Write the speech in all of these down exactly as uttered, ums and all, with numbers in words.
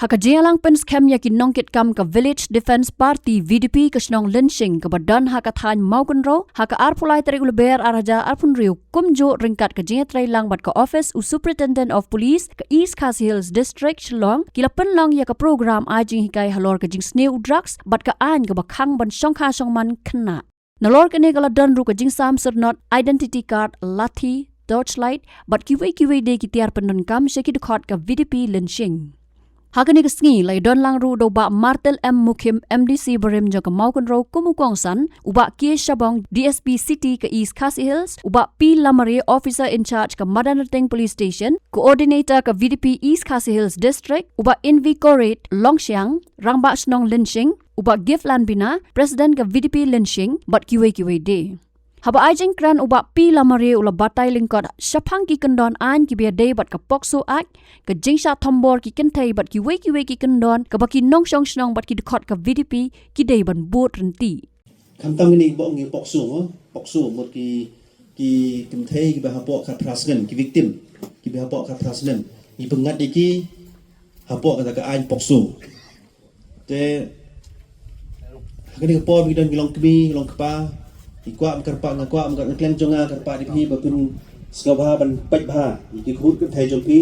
Ha ka jingïalang pynskhem ïa ki nongkitkam ka Village Defence Party, V D P, ka shnong Lyngshing kaba don ha ka thaiñ Mawkynrew ha ka arphew lai tarik u Lber ar hajar arphew hynriew, kumjuh ryngkat ka jingïatreilang bad ka Office u Superintendent of Police ka East Khasi Hills District Shillong, ki la pynlong ïa ka program ai jinghikai halor ka jingsniew u drugs bad ka aiñ kaba khang ban shongkha shongman khynnah. Nalor kane ka la don ruh ka jingsam syrnod, identity card, lathi, torchlight bad kiwei kiwei de ki tiar pyndonkam sha ki dkhot ka V D P Lyngshing. Ha kane ka sngi la ïadon lang ruh da u Bah Martel M Mukhim, M D C barim jong ka Mawkynrew, kum u kongsan, u Bah K Shabong, D S P City ka East Khasi Hills, u Bah P Lamare, Officer in Charge ka Madanrting Police Station, Coordinator ka V D P East Khasi Hills District, u Bah Invicorate Longshiang, Rangbah Shnong Lyngshing, u Bah Giflan Bina, President ka V D P Lyngshing, bad kiwei kiwei de. Haba ai jingkren, u Bah P Lamare u la batai lyngkot shaphang ki kyndon aiñ kiba ïadei bad ka POCSO Act, ka jingshah thombor ki kynthei bad kiwei kiwei ki kyndon kaba ki nongshong shnong bad ki dkhot ka V D P ki dei ban bud ryntih. Khamtam kine kiba ong ki POCSO, mo? POCSO, mut ki, ki kynthei kiba hapoh khatphra snem, ki victim, kiba hapoh khatphra snem. Ngi pynngat ïa ki hapoh kata ka aiñ POCSO. Te ha kane ka por ba ngi don ki long kmie, ki long kpa, ngi kwah, kyrpad, nga kwah, nga, ka kylleng jong nga kyrpad ïa phi ba phin sngewbha ban peit bha ïa ki khun kynthei jong phi.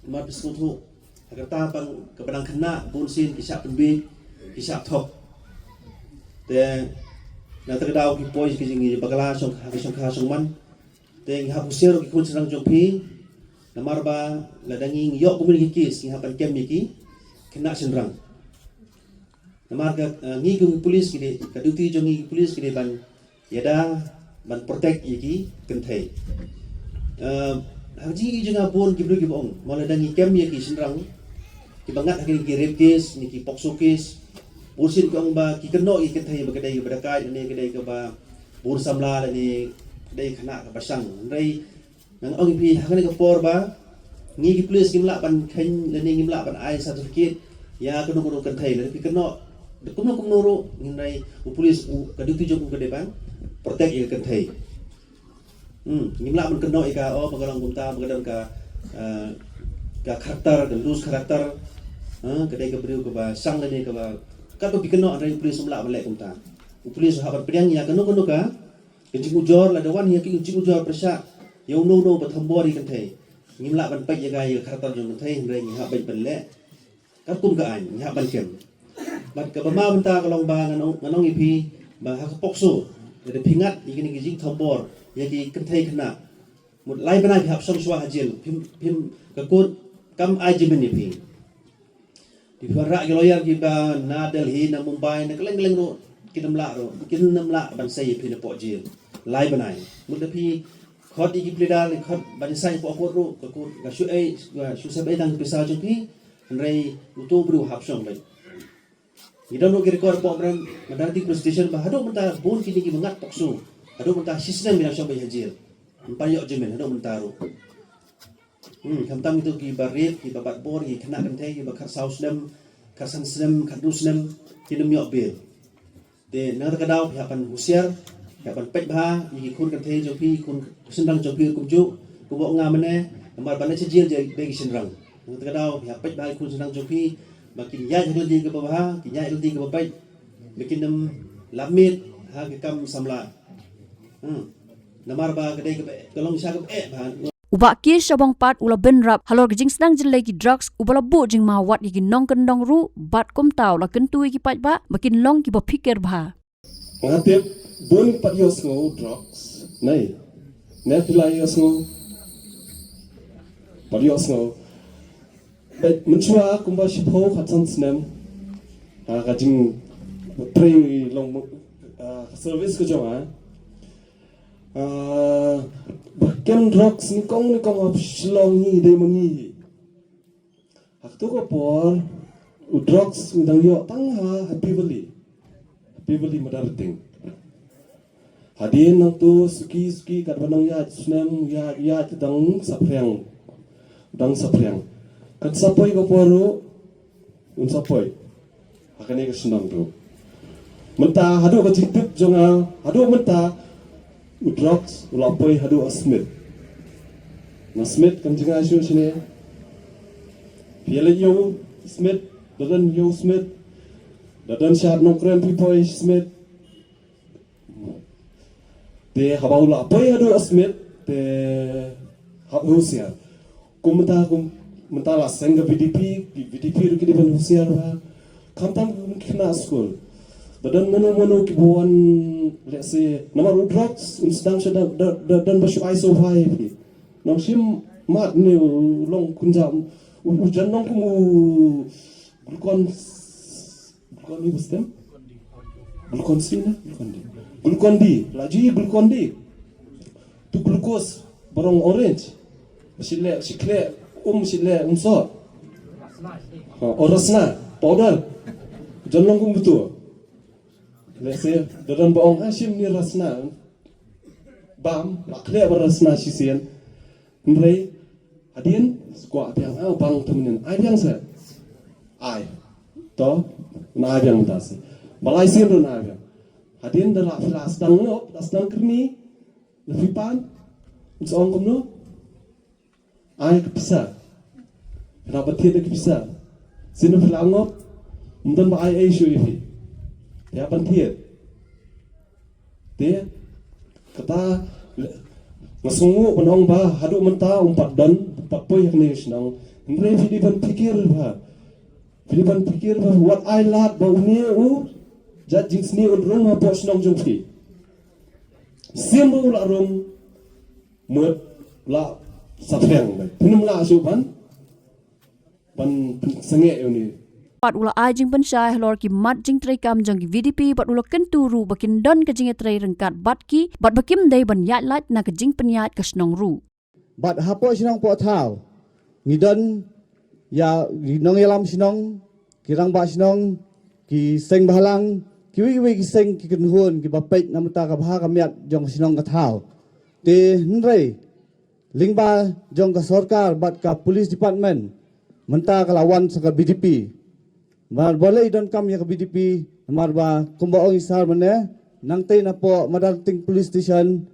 Namar phi sngewthuh, ha kata pang kaba dang khynnah, bunsien ki shah pynbiej, ki shah thok. Te na kata ka daw ki poi ki jingbakla shong, ha ka shongkha shongman. Te ngi hap husiar ki khun shynrang jong phi. Namar ba lada ngi ïoh kumne ki case, ngi hap ban kem ïa ki khynnah shynrang. Namar ka, eh, ngi kum ki police ki dei, ka duty jong ngi ki police ki dei ban ïada, ban protect ïa ki kynthei. Eh, ha ka jingïohi jong nga bun ki briew kiba ong, ma lada ngi kem ïa ki shynrang kiba ngat ha ki rape case ne ki POCSO case, bunsien ki ong ba ki kynnoh ïa ki kynthei ba ka dei kaba dakaid ne ka dei kaba bun samla lane ka dei khynnah kaba shang. Hynrei nga ong ïa phi, ha kane ka por ba ngi ki police ngim lah ban kheiñ lane ngim lah ban ai certificate ïa kano kano ka kynthei, lada phi kynnoh da kumno kumno ruh, hynrei u police u, ka duty jong u ka dei ban protect ïa ka kynthei. Hmm, ngim lah ban kynnoh ïa ka, oh, ba ka long kumta, ba ka don ka, eh, ka character, ka loose character, eh, ka dei ka briew kaba shang lane kaba, katba phi kynnoh, hynrei u police um lah ban leh kumta. U police u hap ban pdiang ïa kano kano ka ka jingujor, lada wan ïa ka jingujor pyrshah ïa uno uno ba thombor ïa ka kynthei, ngim lah ban peit ïa ka, ïa ka character jong ka kynthei, hynrei ngi hap ban leh katkum ka aiñ, ngi hap ban kem. Bad kaba ma mynta ka long ba ngan ong, ngan ong ïa phi ba ha ka POCSO, lada phi ngat ïa kine ki jingthombor ïa ki kynthei khynnah, mut lai bnai phi hap shong shuwa ha jel, phim, phim, ka court kam ai jamin ïa phi. Te phi wanrah ki lawyer kiba na Delhi, na Mumbai, na kylleng kylleng ruh, kin ym lah ruh, kin ym lah ban sei ïa phi napoh jel lai bnai. Mut lada phi khot ïa ki pleader, khot ban ïasaid hapoh court ruh, ka court ka shu ei, ka shu sep ei tang ka pisa jong phi, hynrei uto u briew u hap shong beit. Ngi don ruh ki record hapoh Madan, Madanrting Police Station ba haduh mynta bun kine kiba ngat POCSO, haduh mynta shisnem ki dang shong beit ha jel. Ym pat ïoh jamin haduh mynta ruh. Hmm, khamtam kito kiba rape, kiba bat bor, ki khynnah kynthei, kiba khatsaw snem, khatsan snem, khathynriew snem, kin ym ïoh bail. Te na kata ka daw phi hap ban husiar, phi hap ban peit bha ïa ki khun kynthei jong phi, khun shynrang jong phi kumjuh, kumba ong nga mynne, namar ban leit sha jel dei ki shynrang. Na kata ka daw phi hap peit bha ïa ki khun shynrang jong phi ba kin ïaid ha ka lynti kaba bha, kin ïaid ha ka lynti kaba beit, ba kin ym lap miet ha ka kam samla. Hmm. Namar ba ka dei kaba, ka long shisha kaba eh bha. U Bah K Shabong pat u la bynrap halor ka jingsdang jyllei ki drugs uba la buh jingmawat ïa ki nongkyndong ruh bad kumta u la kyntu ïa ki paidbah ba kin long kiba phikir bha. Nga tip bun pat ïohsngew drugs. Nai. Ne phi la ïohsngew? Pat ïohsngew. Bad mynshuwa kumba shiphew khatsan snem, ha ka jingtrei long, ah, ka service ka jong nga. Ah, ba kem drugs nyngkong nyngkong ha Shillong hi dei ma ngi hi. Ha kato ka por u drugs ngi dang ïoh tang ha Happy Valley. Happy Valley Madanrting. Hadien nangto suki suki katba nang ïaid snem, ïaid ïaid ka dang saphriang. Dang saphriang. Kan sa poi ka por ruh, un sa poi. Ha kane ka shnong ruh. Mynta haduh ka jingtip jong nga, haduh mynta u drugs u la poi haduh ha Smit. Na Smit kan jngai shuh shane. Phi ïa leit ïa u, Smit, da don ïa u Smit, da don sha Nongkrem phi poi Smit. Te haba u la poi haduh Smit, te hap husiar. Kum mynta, kum mynta la seng ka V D P, V D P ruh ki dei ban husiar bha. Khamtam kum ki khynnah skul. Da don mano mano kiba wan, let's say, namar u drugs, un sdang sha da, da, da don ba shu ai sngewbha ïa phi. Nongshim mad ne u long kynja, u, u jan long kum u Glucon, Glucon-D ba stem? Glucon-C ne? Glucon-D. Glucon-D. La ju Glucon-D. Tu glucose ba rong orange. Shi leh, shi khleh, um, shi leh, um sot. Ha, o rasna, powder. Jan long kum betul. Let's say, da don ba ong, ah, shim ni rasna. Bam, la khleh ba rasna shisien. Hynrei, hadien, kwah biang, ah, bang tu mynnin. Ai biang sa. Ai. To, na ai biang mynta sa. Ba lai sien ruh na ai biang. Hadien da la phi la sdang ngop, la sdang kyrni, la phi pan, un sa ong kumno? Ai ka pisa. Khnang ban thied da ka pisa. Sien phi la ngop, ym don ba ai ei shuh ïa phi. Te hap ban thied. Te kata nga sngewnguh ban ong ba haduh mynta um pat don, um pat poi ha kane ka shnong. Hynrei phi dei ban pyrkhat bha. Phi dei ban pyrkhat bha wat ai lad ba une u jait jingsniew un rung hapoh shnong jong phi. Sien ba u la rung mut la saphriang ba phin ym lah shuh ban ban pynsangeh ïa une. Bad u la ai jingpynshai halor ki mat jingtreikam jong ki V D P bad u la kyntu ruh ba kin don ka jingïatrei ryngkat bad ki bad ba kim dei ban ïaid lait na ka jingpynïaid ka shnong ruh. Bad hapoh shnong poh thaw ngi don ïa ki nongïalam shnong, ki rangbah shnong, ki seng bhalang, kiwei kiwei ki seng ki kynhun kiba peit na mynta ka bha ka miat jong ka shnong ka thaw. Te hynrei lyngba jong ka sorkar bad ka police department mynta ka la wan sa ka V D P. Namar balei donkam ïa ka V D P, namar ba kumba ong i sir mynne, nangtei napoh Madarting Police Station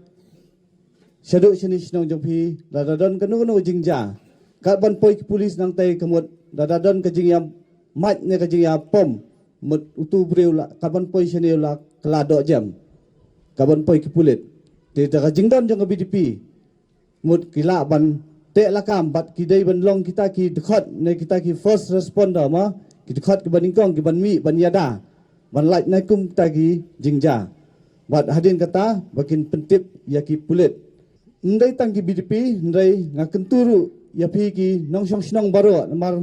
shaduh shane shnong jong phi, lada don kano kano jingjia, kat ban poi ki police nangtei ka mut, lada don ka jingïamait ne ka jingïapom, mut utu u briew la, kat ban poi shane u la kylla doh jem. Kat ban poi ki pulit. Te da ka jingdon jong ka V D P mut ki lah ban teh lakam bad ki dei ban long kita ki dkhot ne kita ki first responder ma, ki dkhot kiba nyngkong kiban mih ban ïada ban lait na kum kita ki jingjia. Bad hadien kata ba kin pyntip ïa ki pulit. Ym dei tang ki V D P, hynrei nga kyntu ruh ïa phi ki nongshong shnong baroh, namar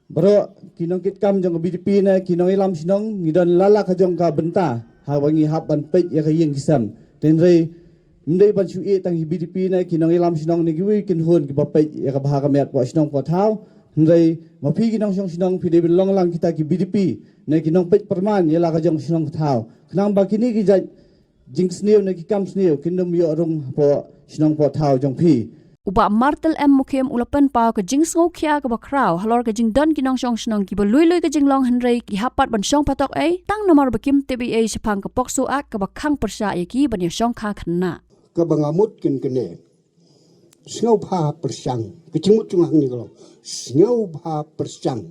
baroh ki nongkitkam jong ka V D P ne ki nongïalam shnong ngi don la la ka jong ka bynta haba ngi hap ban peit ïa ka ïing ki sem. Te hynrei ym dei ban shu ïeh tang ki V D P ne ki nongïalam shnong ne kiwei ki kynhun kiba peit ïa ka bha ka miat poh shnong poh thaw. Hynrei ma phi ki nongshong shnong phi dei ban long lang kita ki V D P ne ki nongpeit pyrman ïa la ka jong shnong ka thaw. Khnang ba kine ki jait jingsniew ne ki kam sniew kin ym ïoh rung hapoh shnong poh thaw jong phi. U Bah Martel M Mukhim u la pynpaw ka jingsngewkhia kaba khraw halor ka jingdon ki nongshong shnong kiba lui lui ka jinglong, hynrei ki hap pat ban shong patok ei tang namar ba kim tip ei ei shaphang ka POCSO Act kaba khang pyrshah ïa ki ban ïa shong kha khynnah. Kaba nga mut kin kane. Sngewbha pyrshang. Ka jingmut jong nga hangne ka long, sngewbha pyrshang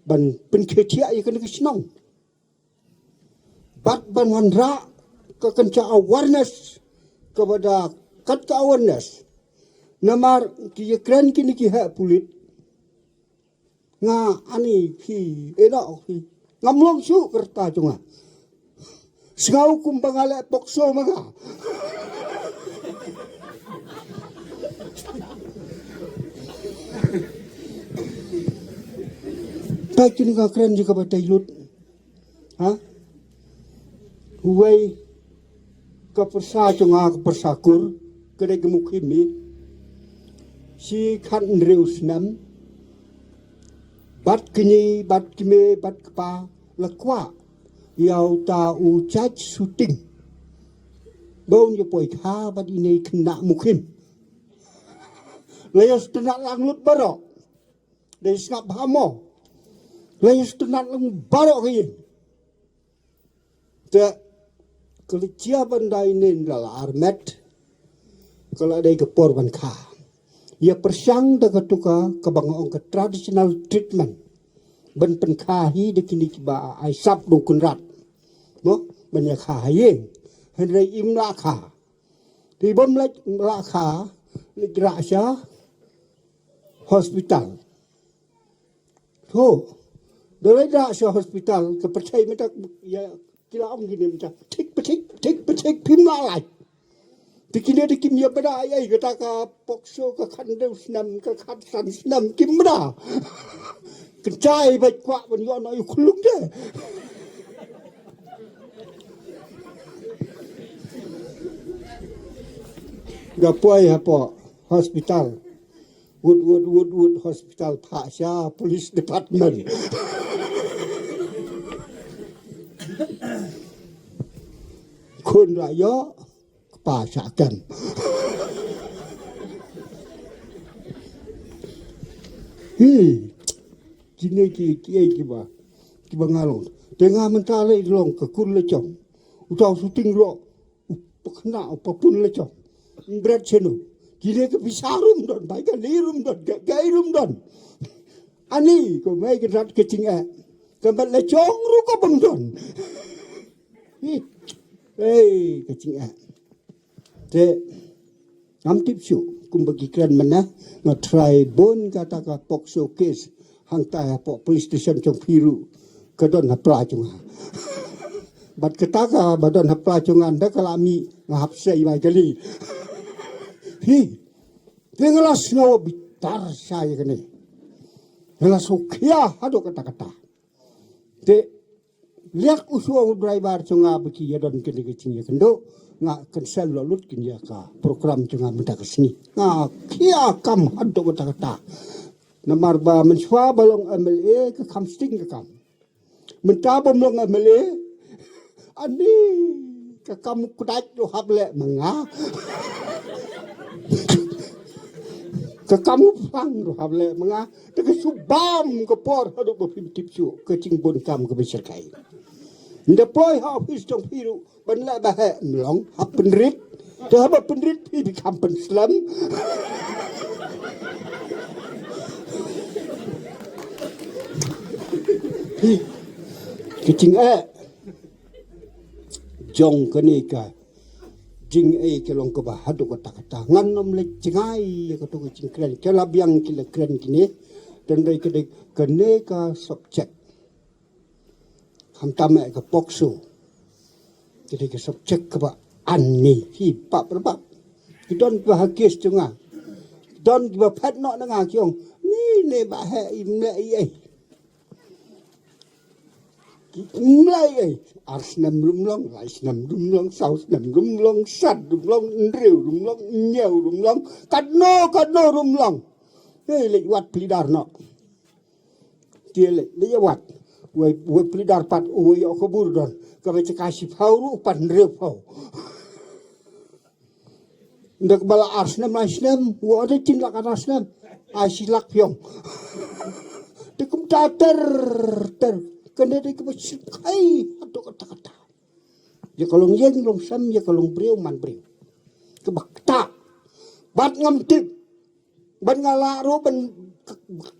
ban pynkhie thiah ïa kane ka shnong. Bad ban wanrah ka kynja awareness kaba da kat ka awareness. Namar ki ïakren kine ki heh pulit. Nga ani phi eno phi. Ngam long shuh ka rta jong nga. Sngew kumba nga leh POCSO ma nga. Peit kine ka kren ji kaba tai lut. Ha? Uwei ka pyrsa jong nga ka pyrsa kur, ka dei ka Mukhim, shi khathynriew snem. Bad kñi, bad kmie, bad kpa, la kwah ïa uta u judge shooting. Ba un ïa poi kha bad ine i khynnah Mukhim. La ïa sngewtynnat lang lut baroh. Dei sngap bha mo. La ïa sngewtynnat lang baroh ka ïing. Te ka la jia ban dei nin la la armet. Ka la dei ka por ban kha. Ïa pyrshang da katu ka, kaba nga ong ka traditional treatment. ban pynkha hi da kine kiba ai sap da u Kynrad. Mo, ban ïa kha ha ïing. Hynrei im lah kha. Te bym lah kha, leit rah sha hospital. To, da leit rah sha hospital, ka pyrthei mynta, ïa, ki la ong kine mynta, pyrthei, pyrthei, pyrthei, pyrthei, phim lah lait. Te kine te kim ïa bna ei ei, kata ka pokso ka khathynriew snem, ka khatsan snem, kim bna. Kynjai bad kwah ban ïoh noh ïa u khyllung de. Nga poi hapoh hospital. Wut, wut, wut, wut, hospital phah sha police department. Khun la ïoh, kpa shah kem. Hi, kine ki, ki, kiba, kiba nga long. Te nga mynta lei long ka kur la jong. Uta u Suting ruh, u pakhynnah, u papun la jong. Bret shano. Kine ka pisa ruh ym don, bai kali ruh ym don, ka, ka ruh ym don. Ani, ko mei ka rat ka jingeh. Ka mat la jong ruh ka bym don. Hi. Hei, ka jingeh. Te, ngam tip shuh, kumba ki kren mynne, nga try bun kata ka pokso case, hangtai hapoh police station jong phi ruh, ka don ha pla jong nga. Bad kata kaba don ha pla jong nga, ynda ka la mih, nga hap sei bai kali. Hi, te nga la sngew bitar sha ïa kane. Nga la sngewkhia haduh katta katta. Te, liak u shuwa u driver jong nga ba ki ïa don kane ka jingïakynduh, nga cancel lut lut kane ka program jong nga mynta ka sngi. Nga khia kam haduh katta katta. Namar ba mynshuwa ba long M L A ka kham sting ka kam. Mynta bym long M L A, ani ka kam u kdait ruh hap leh ma nga. Ka kam u phlang ruh hap leh ma nga. Te ka shu bam ka por haduh ba phim tip shuh ka jingbun kam kaba shyrkhei. Ynda poi ha office jong phi ruh ban leh ba heh, ym long, hap pynrit. Te haba pynrit phi bym kham pynslem. Ka jingeh jong kane ka jingeh ka long kaba haduh katta katta. Ngan ym leit jngai ïa kato ka jingkren. Ka la biang ki la kren kine. Hynrei ka dei kane ka subject. Khamtam eh ka pokso. Ka dei ka subject kaba ani hi pap ra pap. Ki don kiba ha case jong nga. Ki don kiba phet noh na nga ki ong. Ni ne ba heh im leh ei ei. Im leh ei ei. Ar snem ruh ym long, lai snem ruh ym long, saw snem ruh ym long, san ruh ym long, hynriew ruh ym long, hynñiew ruh ym long. Katno, katno ruh ym long. Hei, leit wad pli dar noh. Te leit, leit ïa wad. Wei, wei pli dar pat, wei ïoh ka bur don. Kaba jaka shiphew ruh pat hynriewphew. Ynda kaba la ar snem, lai snem, wei da jin lak ar snem. Ai shi lak phi ong. Te kumta ter, ter. Kane dei kaba shyrkhei haduh katta katta. Ïa ka long ïing long sem, ïa ka long briew man briew. Kaba kata. Bad ngam tip. Bad nga lah ruh ban ka,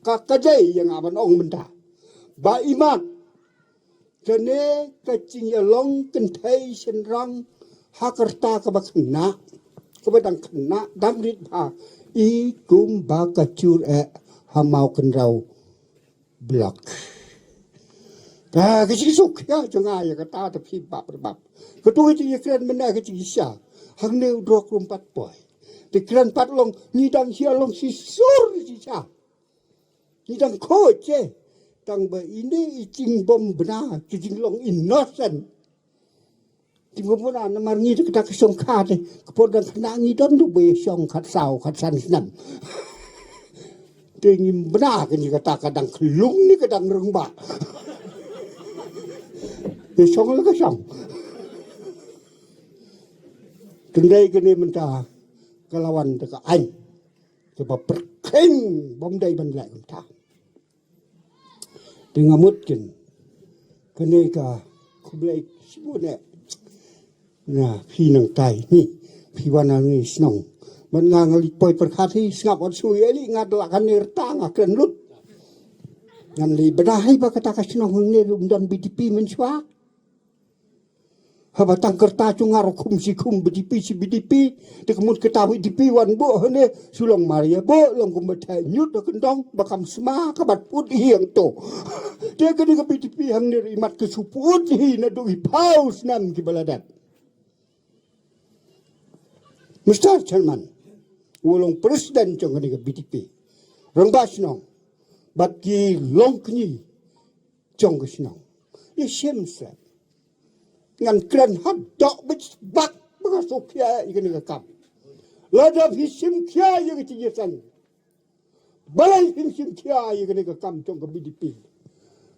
ka, ka dei ïa nga ban ong mynta. Ba imat. Kane ka jingïalong kynthei shynrang ha ka rta kaba khynnah. Kaba dang khynnah, dang rit bha. I kumba ka jur eh ha Mawkynrew. Block. Ka, ka jingsuk, ïa, jong nga, ïa, kata, ta phi bap, bap. Kato ka jingkren mynta ka jingshisha. Hangne u drok ruh ym pat poi. Te kren pat long, ngi dang ïa long shisur shisha. Ngi dang khuid, eh. Tang ba ine i jingbym bna, ki jinglong innocent. Te ngim bna namar ngi te kata ka shong kha te. Ka por dang khynnah ngi don du ba ïa shong khatsaw khatsan snem. Te ngim bna kane kata ka dang khyllung ne ka dang rangbah. Ïa shong la ka shong. Te hynrei kane mynta ka la wan te ka aiñ. Kaba pyrkhing bym dei ban leh kumta. Te nga mut kin. Kane ka khublei shibun eh. Na phi nangtai ni. Phi wan na ngi shnong. Bad nga nga leit poi pyrkhat hi sngap ot sui eli nga da la kane rta nga kren lut. Ngan leh bad ha kaba kata ka shnong hangne ruh ym don B D P mynshuwa. Haba tang ka rta jong nga ruh khum shi khum B D P shi B D P. Te ka mut kata B D P wan buh hangne, shu long mar ïa buh, long kumba theh ñiut ha kyndong, ba kam sma, ka bat put hi hangto. Te kane ka B D P hangne ruh i mat ka shu put hi naduh i phew snem kiba la dep. Mister Chairman, u long president jong kane ka B D P. Rangbah shnong, bad ki longkñi jong ka shnong. Ïa shim se. Ngan kren haduh bit bak ba nga shu khia ïa kane ka kam. Lada phi shim khia ïa ka jingïaseng, balei phim shim khia ïa kane ka kam jong ka B D P?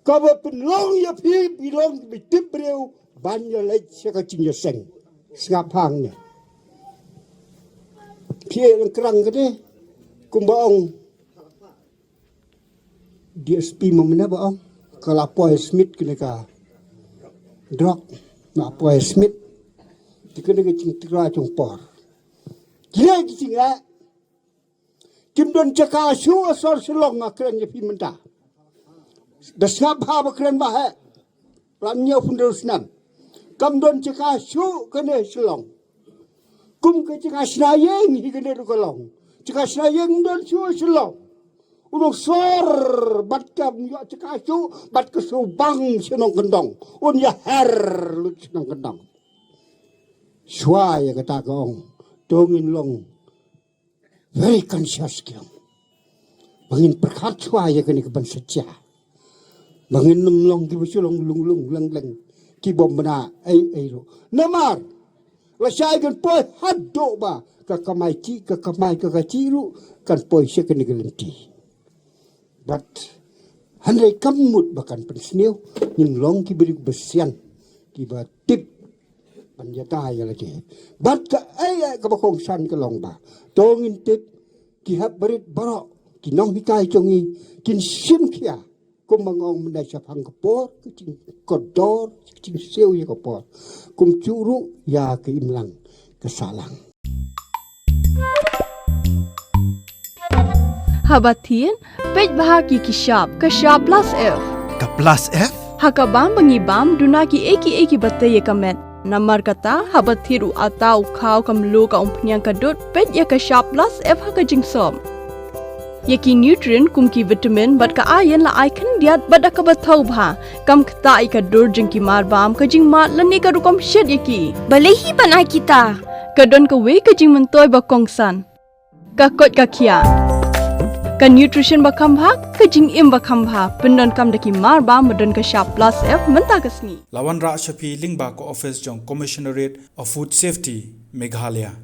Kaba pynlong ïa phi, phi long kiba tip briew ban ïaleit sha ka jingïaseng. Sngap hangne. Phi ïa lang krang kane, kumba ong D S P ma mynne ba ong ka la poi Smit kane ka drok, la poi Smit. Te kane ka jingtyrwa jong por. Kine ki jingeh kim don jaka shuh ha sor Shillong, nga kren ïa phi mynta. Da sngap bha ba kren ba heh. Lam ñiew pynrus nam. Kam don jaka shuh kane Shillong. Kum ka jaka shna ïing hi kane ruh ka long. Jaka shna ïing ym don shuh Shillong. U nong sor bad kam ïoh jaka shuh bad ka shu bang shnong kyndong. Un ïa her lut shnong kyndong. Shuwa ïa kata ka ong. To ngin long very conscious ki ong. Ba ngin pyrkhat shuwa ïa kane ka ban sa jia. Ba ngin nym long kiba shu long lung lung leng leng. Ki bym bna ei ei ruh. Namar lashai kan poi haduh ba ka kamai chi, ka kamai ka ka chi ruh kan poi sha kane ka lynti. Bad hynrei kam mut ba kan pynsniew, ngin long ki briew ba sian, kiba tip ban ïada ïa lade. Bad kaei kaei kaba kongsan ka long ba to ngin tip, ki hep barit baroh, ki nonghikai jong ngi kin shim khia, kumba nga ong mynne, shaphang ka por, ka jingkordor, ka jingsiew ïa ka por, kumjuh ruh ïa ka imlang ka sahlang. Haba thied, peit bha ïa ki shap, ka shap plus F. Ka plus F? Ha ka bam ba ngi bam, duna kiei kiei kiba tei ïa ka met. Namar kata, haba thied u atta, u khaw, ka mluh, ka umphniang, ka dud, peit ïa ka shap plus F ha ka jingsop. Ïa ki nutrient kum ki vitamin bad ka iron la ai khyndiat bad da kaba thaw bha. Kam ktah ïa ka dur jong ki mar bam, ka jingmad lane ka rukom shet ïa ki. Balei hi ban ai kita? Ka don kawei ka jingmyntoi ba kongsan. Ka koit ka khiah. Ka nutrition ba kham bha, ka jingim ba kham bha. Pyndonkam da ki mar bam ba don ka shap plus F mynta ka sngi. La wanrah sha phi lyngba ka office jong Commissionerate of Food Safety, Meghalaya.